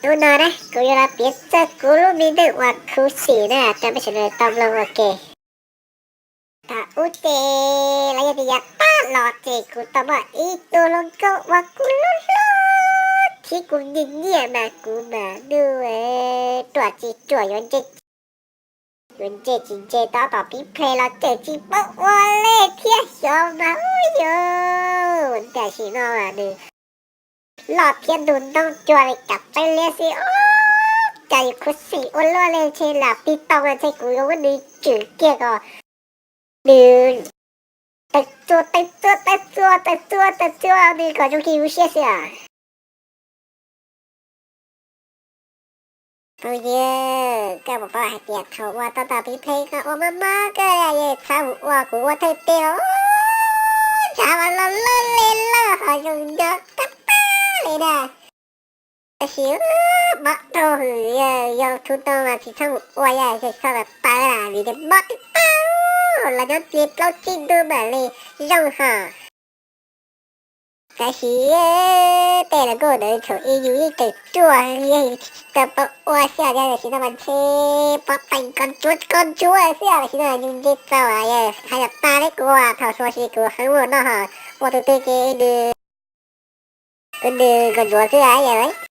Hnub no na kuv yuav los piav txog kuv lub me neej uas khuv xim na rau peb sawv daws tau mloog ua ke. Thaum ub ces los yog tias yav tag los ces kuv tau muaj ib tug hluas nkauj uas kuv hlub hlub thiab kuv nyiam nyiam mas kuv mas nws ruam tsis ruam yuav ntse yuav ntse tsis ntse tau tom pib play los tseem tsis paub ua li thiab xyov mas ub yus. Tam sim no mas nws loj thiab ntug ntoo cuag li kav tseeb liab xwb os. Cas yus khuv xim ua luaj li, ntshe lam pib tau ntshe kuv yuav muab nws tswm kiag kom nws tawm txua tawm txua tawm txua tawm txua tawm txua nws kom zoo li lub siab xwb os. Phooj ywg, koj puas paub hais tias thaum uas tau tom pib play koj ua mob mob koj yeej txhob mus ua, kuv ua thawj teg os, ntshav mas los lawj li lawj ho zoo nyob kab pab li na. Tab sis mob dhau hwm, yog tus tau mas tsis txhob mus ua, yog tsis txhob tawv na vim tias mob tib pab, los nyob li plaub tsib hnub mam li zoo hos. Tab sis tej los kuj ntawd thaum ub yus yeej tseem ruam, yeej tsis tau paub ua xwb, tam sim no mas ntshe pob tees koj ntsuab koj ntsuab xwb, tam sim no yus ntse txaus, hais yog tas li kuv thaum xyuas xwb kuv heev ua noj hos, ua tus twg ces nws, nws koj ntsuab xwb yog.